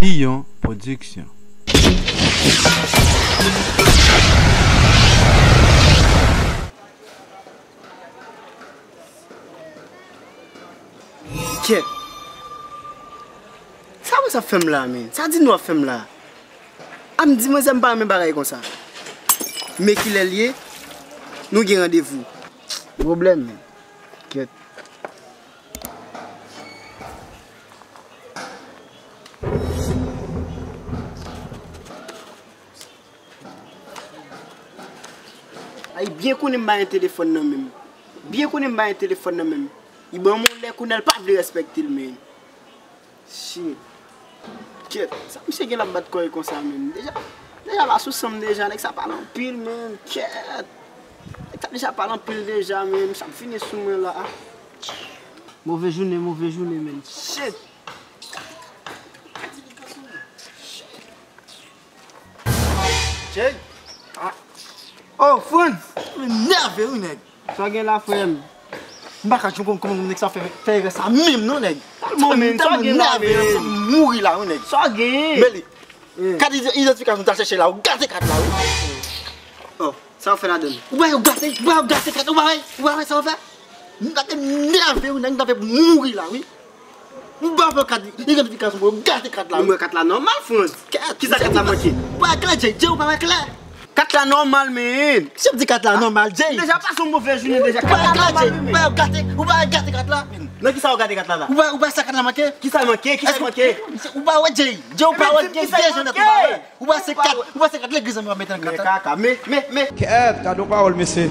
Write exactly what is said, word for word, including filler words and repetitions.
Piyon Pwodiksyon. Kèt. Sa mwen sa fè m la, men? Sa di nou ap fè m la? A m di mwen sa m pa renmen bagay konsa. Men kilè l ye, nou gen randevou. Pwoblèm, men. Kèt. Ay, byen konnen m pa gen telefòn nan men m. Byen konnen m pa gen telefòn nan men m. Li ban m yon lè kounye a l pa vle respekte l, men. Shit. Kèt, sa misye gen l ap bat kò l konsa, men. Deja, deja la sou san m deja, nèg sa pale anpil, men. Kèt. Nèg sa deja pale anpil deja, men. Sa ap vini sou mwen la. Move jounen, move jounen, men. Shit. Jay? Ah. Oh, Frantz! M nève wi, nèg. Sa w gen la, frè m? M pa ka jwenn kòman nèg sa fè, fè erè sa menm non, nèg. Talman, men, sa w gen la, men? M mouri la wi, nèg. Sa w gen? Meli, kat idantifikasyon w t al chèche la, ou gate kat la wi. Oh, sa w fè ladan l? Ou pa wè ou gate, ou pa wè ou gate kat, ou pa wè, ou pa wè sa w fè? M ta nève wi, nèg, m ta fè mouri la wi. M pa pran kat idantifikasyon pou yo gate kat la. Ou wè kat la nòmal, Frantz? Kisa kat la manke? Ou pa wè klè, Jay, Jay, ou pa wè klè? Kat la nòmal, men. Si w di kat la nòmal, Jay. Deja pase yon move jounen deja. Ou pa wè klè, Jay. Ou pa wè gate, ou pa wè gate kat la. Nan kisa ou gate kat la la? Ou pa, ou pa sa kat la manke? Kisa manke? Kisa manke? Ou pa wè, Jay. Jay, ou pa wè, gen de jounen ou pa wè. Ou pa se kat, ou pa se kat legliz an nou ap mete nan kat la. Men kaka, men, men, men. Kèt, gade yon pawòl, mesye.